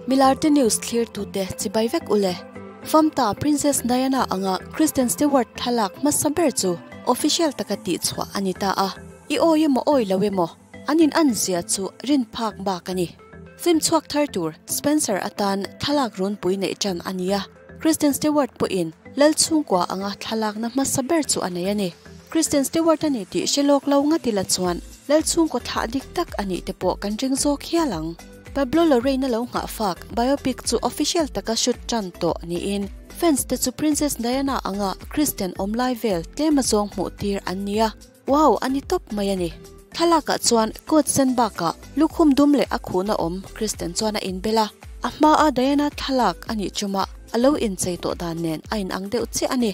Milarte news thlirtute chibai vek ule. Famta Princess Diana anga Kristen Stewart thlalak hmasa ber chu official taka tihchhuah a ni ta a. I awi emaw awi lo emaw an in an zia chu rin phak bak a ni. Film chhuak thar tur Spencer atan thlalak runpui neih tan a ni a. Kristen Stewart pawhin Lal chhungkua anga thlalakna hmasa ber chu a nei a ni. Kristen Stewart a ni tih hre lawk lo ngat ila chuan Lal chhungkaw thlah dik tak a nih te pawh kan ring zawk hial ang. Pablo Lorraine-a lo nghah fak biopic chu official taka shoot tan tawh niin fans te chu Princess Diana anga Kristen awm lai vel tlem azawng hmuh tir an ni a, wow a ni tawp mai a ni. Thlalakah chuan coat sen bakah lukhum dum leh a khuhna awm Kristen chuan a inbel a, a hmaa Diana thlalak a nih chumah a lo inchei tawh dan nen a inang deuh chiah a ni.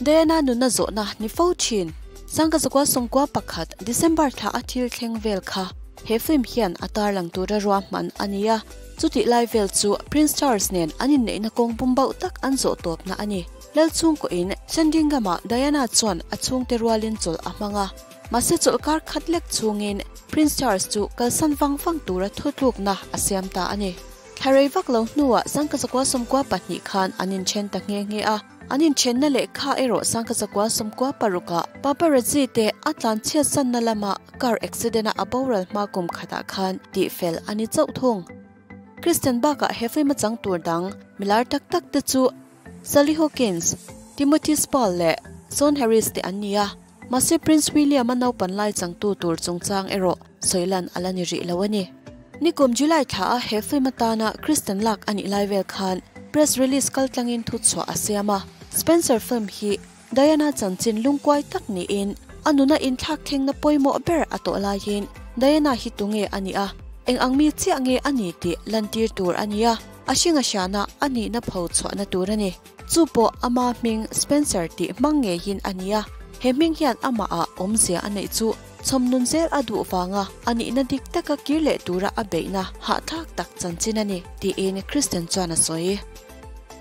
Diana nunna zawhna ni fo thin. Sangka zakua sawmkua pakhat December thla a thil thleng vel kha he film hian a tarlang tura ruahman a ni a, chutih lai vel chu Prince Charles nen an inneihna kawng bum bauh tak an zawh tawpna a ni. Lal chhungkaw-in Sandringham-ah Diana chuan a chhungte rualin chawlh a hmang a, mahse chawlhkar khat lek chhungin Prince Charles chu kalsan vang vang tura thutlukna a siam ta a ni. Thla rei vak lo hnuah Sangka zakua 12 khan an inthen ta nghe nghe a. An inthenna lehkha erawh Sangka zakua 96 ah paparazzi te a tlan chhiat sanna lama car accident a a boral hma kum khatah khan tihfel a ni chauh thung. Kristen bakah he film a chang tur dang milar tak tak te chu Sally Hawkins, Timothy Spall leh Sean Harris te an ni a, mahse Prince William a naupan lai changtu tur chungchang erawh sawilan a la ni rih lo a ni. Nikum July thla a he film atana Kristen lak a nih lai vel khan press release kaltlangin thuchhuah a siam a, Spencer film hi Diana chanchin lungkuai tak niin a nuna inthlak thlengna pawimawh ber a tawh laiin Diana hi tunge a nih a, eng ang mi chiah nge a ni tih lantir tur a ni a, a hring a hriana a nihna pho chhuahna tur a ni. Chu pawh ama hming Spencer tih hmang ngeiin a ni a, he hming hian amahah awmzia a neih chu chhawmnun zel a duh vanga a nihna dik taka kir leh tura a beihna hahthlak tak chanchin a ni, tiin Kristen chuan a sawi.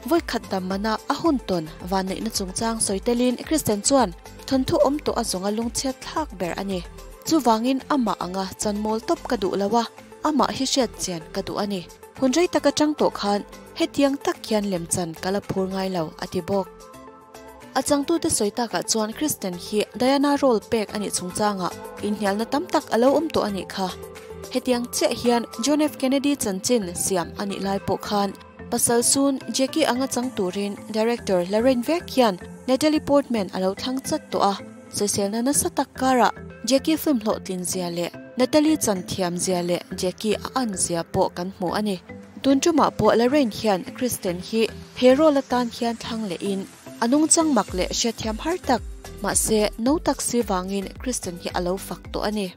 Vawikhat dam mana a hun tawn vanneihna chungchang sawi telin Kristen chuan thawnthu awm tawh a zawnga lungchhiat thlak ber a ni. Chuvangin amah anga chanmawl tawp ka duh lo a, amah hi hriat chian ka duh a ni. Hun rei tak atang tawh khan hetiang tak hian lemchan ka la phur ngai lo, a ti bawk. A changtute sawi takah chuan Kristen hi Diana role pek a nih chungchangah inhnialna tam tak a lo awm tawh a nih kha. Hetiang chiah hian John F. Kennedy chanchin siam a nih lai pawh khan pasal sun Jackie anga chang turin director Lorraine vek hian Natalie Portman a lo thlang chat tawh a. Sawiselna nasa tak karah Jackie film hlawhtlin zia leh Natalie chan thiam zia leh Jackie a an zia pawh kan hmu a ni. Tun tumah pawh Lorraine hian Kristen hi he role atan hian thlang lehin a nungchang mak leh hriatthiam har tak, mahse no tak si vangin Kristen hi a lo fak tawh a ni.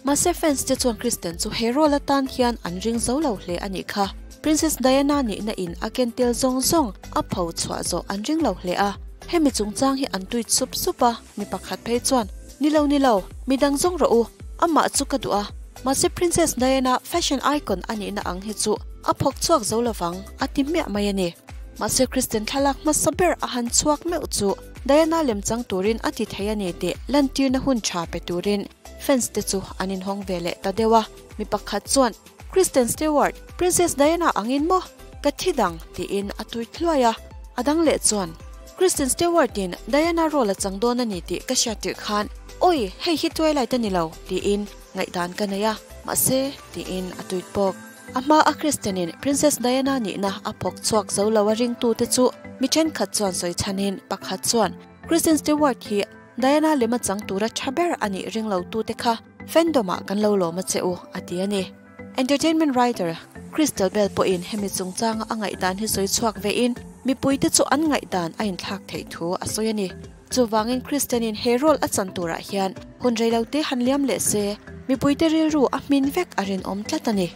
Mahse fans te chuan Kristen chu he role atan hian an ring zo lo hle a nih kha. Princess Diana nihna in a ken tel zawng zawng a pho chhuah zawh an ring lo hle a. Hemi chungchang hi an tweet sup sup a, mi pakhat phei chuan, Ni lo, ni lo, midang zawng rawh u, amah chu ka duh a, mahse Princess Diana fashion icon a nihna ang hi chu a phawk chhuak zo lovang, a ti hmiah mai a ni. Mahse Kristen thlalak hmasa ber a han chhuak meuh chu Diana lemchang turin a ti thei a ni tih lantirna hun tha pe turin fans te chu an inhawng ve leh ta deuh a, mi pakhat chuan, Kristen Stewart, Princess Diana angin maw? Ka thi dang, tiin a tui thluai a. A dang leh chuan, Kristen Stewart-in Diana role a chang dawn a ni tih ka hriat tirh khan, Awi, hei hi Twilight a ni lo, tiin ngaihdan ka nei a, mahse, tiin a tweet bawk. A hma a Kristen-in Princess Diana nihna a phawk chhuak zo lo a ringtute chu mi thenkhat chuan sawi chhanin pakhat chuan Kristen Stewart hi Diana lema chang tura tha ber a nih ring lotute kha Fandom-ah kan lo lawm a che u, a ti a ni. Entertainment writer Krystal Bell pawhin hemi chungchanga a ngaihdan hi sawi chhuak vein mipuite chu an ngaihdan a inthlak theih thu a sawi a ni. Chuvangin Kristen-in he role a chan turah hian hun reilote han liam leh se, mipuite rilru a hmin vek a rinawm tlat a ni.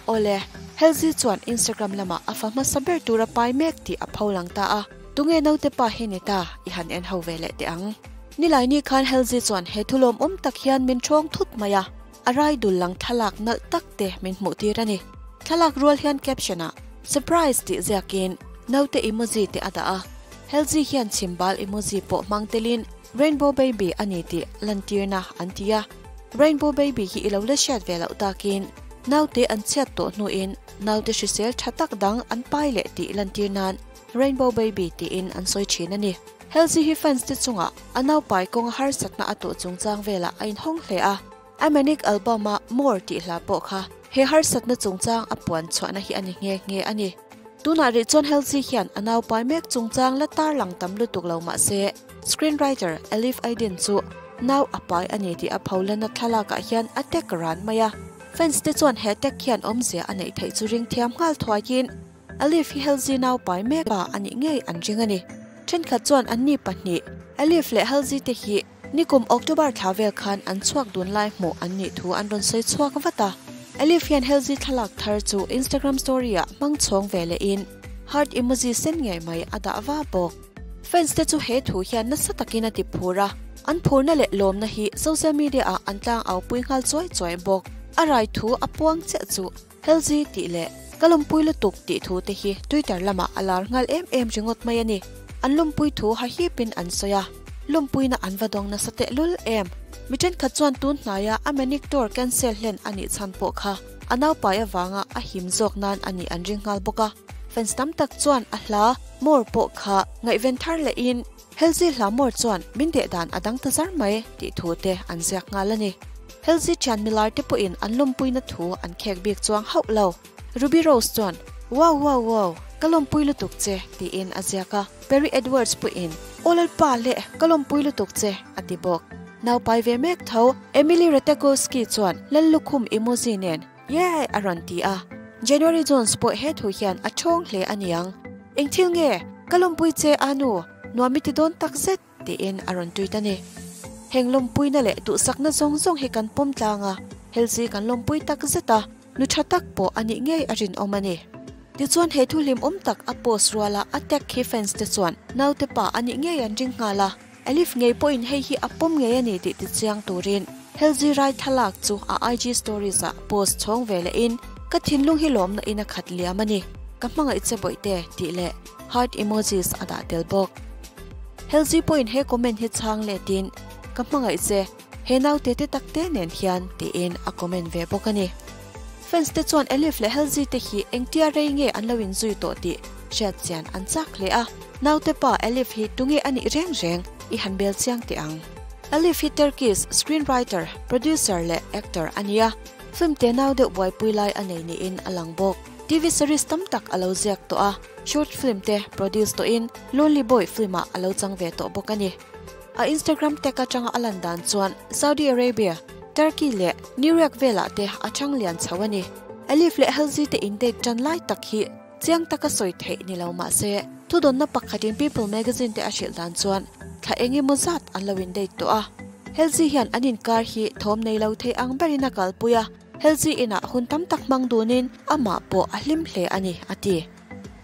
Awle, Halsey chuan Instagram lamah a fa hmasa ber tura pai mek tih a pholang ta a, tunge naute pa hi ni ta i han en ho ve leh teh ang. Nilaini khan Halsey chuan he thulawm awm tak hian min ṭhawng thut mai a, a rai dul lang thlalak nalh tak te min hmuh tir a ni. Thlalak rual hian caption ah Surprise tih ziakin naute emoji te a dah a, Halsey hian chhimbal emoji pawh hmang telin Rainbow Baby a ni tih lantirna an ti a, Rainbow Baby hi i lo la hriat ve loh takin. Naute an chhiat tawh hnuin naute hrisel tha tak dang an pai leh tih lantir nan Rainbow Baby tiin an sawi thin a ni. Halsey hi fans te chungah a naupai kawnga harsatna a tawh chungchang velah a inhawng hle a. A Manic album a More tih hla pawh kha he harsatna chungchang a puan chhuahna hi a ni nghe nghe a ni. Tunah rih chuan Halsey hian a naupai mek chungchang la tarlang tam lutuk lo mah se, screenwriter Elif Aydin chu nau a pai a ni tih a pholana thlalakah hian a tek ran mai a. Fans te chuan he tek hian awmzia a neih theih chu ring thiam nghal thuaiin Elif hi Halsey nau pai mek pa a nih ngei an ring a ni. Thenkhat chuan anni pahnih, Elif leh Halsey te hi Nikum October thla vel khan an chhuak dun lai hmuh an nih thu an rawn sawi chhuak vat a. Elif hian Halsey thlalak thar chu Instagram story ah hmang chhawng ve leh in heart emoji sen ngei mai a dah va bawk. Fans te chu he thu hian nasa takin a ti phur a, an phurna leh lawmna hi social media ah an tlang au pui nghal chuai chuai bawk. A rai thu a puang chiah chu Halsey tih leh ka lawmpui lutuk tih thu te hi Twitter lamah a lar nghal em em ringawt mai a ni. An lawmpui thu hahipin an sawi a, lawmpuina an va dawng nasa tehlul em. Mi thenkhat chuan tun hnaia a Manic Tour cancel hlen a nih chhan pawh kha a naupai avanga a him zawk nan a nih an ring nghal bawk a. Fans tam tak chuan a hla More pawh kha ngaihven thar lehin Halsey hla More chuan min deh dan a dang ta zar mai tih thu te an ziak nghal a ni. Halsey thian milar te pawhin an lawmpuina thu an khek bik chuang hauh lo. Ruby Rose chuan, Wow wow wow, ka lawmpui lutuk che, tiin a ziak a. Perrie Edwards pawhin, Aw Lalpa leh, ka lawmpui lutuk che, a ti bawk. Naupai ve mek tho, Emily Ratajkowski chuan Lallukhum emoji nen, Yay! a rawn ti a. January Jones pawh he thu hian a thawng hle a niang. Eng thil nge? Ka lawmpui che a nu, nuam i ti dawn tak zet, tiin a rawn tweet a ni. Heng lawmpuina leh duhsakna zawng zawng hi kan pawm tlang a, Halsey kan lawmpui tak zet a, nu tha tak pawh a nih ngei a rinawm a ni. Tichuan he thu hlimawm tak a post ruala a tag hi fans te chuan naute pa a nih ngei an ring nghal a. Elif ngei pawhin hei hi a pawm ngei a ni tih tichiang turin Halsey Rai thlalak chu a IG stories ah post chhawng ve lehin, Ka thinlung hi lawmna in a khat liam a ni, ka hmangaih che bawihte tih leh heart emojis a dah tel bawk. Halsey pawhin he comment hi chhang letin, Ka hmangaih che, he naute te tak te nen hian tiin a comment ve bawk a ni. Fans te chuan Elif leh Halsey te hi engtia rei nge an lo inzui tawh tih hriat chian an chak hle a. Naute pa Elif hi tunge a nih reng reng i han bel chiang teh ang. Elif hi Turkish screenwriter, producer leh actor a ni a, film te nau deuh buaipui lai a nei niin a lang bawk. TV series tam tak a lo ziak tawh a, short film te produce tawhin Lonely Boy film ah a lo chang ve tawh bawk a ni. A Instagram tag atanga a lan dan chuan Saudi Arabia, Turkey leh New York velah te a chang lian chho a ni. Elif leh Halsey te in date tan lai tak hi Chiang taka sawi theih ni lo mah se, thudawnna pakhatin People magazine te a hrilh dan chuan thla eng emaw zat an lo in date tawh a. Halsey hian an inkar hi thawm nei lo thei ang berin a kalpui a, Halsey inah hun tam tak hmang dunin amah pawh a hlim hle a ni, a ti.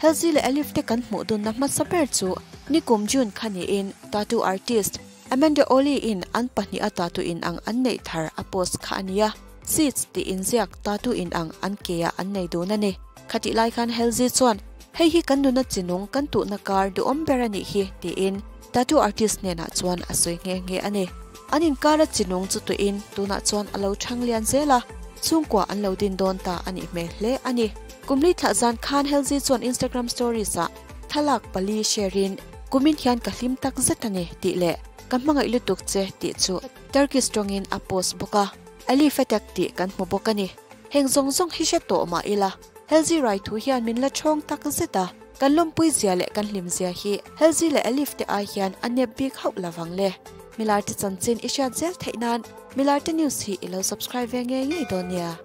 Halsey leh Elif te kan hmuh dunna hmasa ber chu nikum June kha niin tattoo artist Amanda Ollie in an pahnih a tattoo in ang an neih thar a post kha a nia. Seeds tih inziak tattoo in ang an ke ah an nei dun a ni. Khatih lai khan Halsey chuan, Hei hi kan nuna chinung kan tuhna kar duhawm ber a nih hi, tiin tattoo artist hnenah chuan a sawi nghe nghe a ni. An inkara chinung chu tuihin tunah chuan a lo thang lian zel a, chhungkua an lo din dawn ta a nih hmel hle a ni. Kumli thlah zan khan Halsey chuan Instagram stories ah thlalak pali share in, Kumin hian ka hlim tak zet a ni, tih leh Ka hmangaih lutuk che tih chu Turkish tawngin a post bawk a. Elif a tag tih kan hmu bawk a ni. Heng zawng zawng hi hre tawh mah ila, Halsey rai thu hian min la chhawng tak zet a, kan lawmpui zia leh kan hlim zia hi Halsey leh Elif te ai hian a nep bik hauh lovang le. Milarte chanchin i hriat zel theih nan Milarte News hi i lo subscribe ve ngei ngei dawn nia.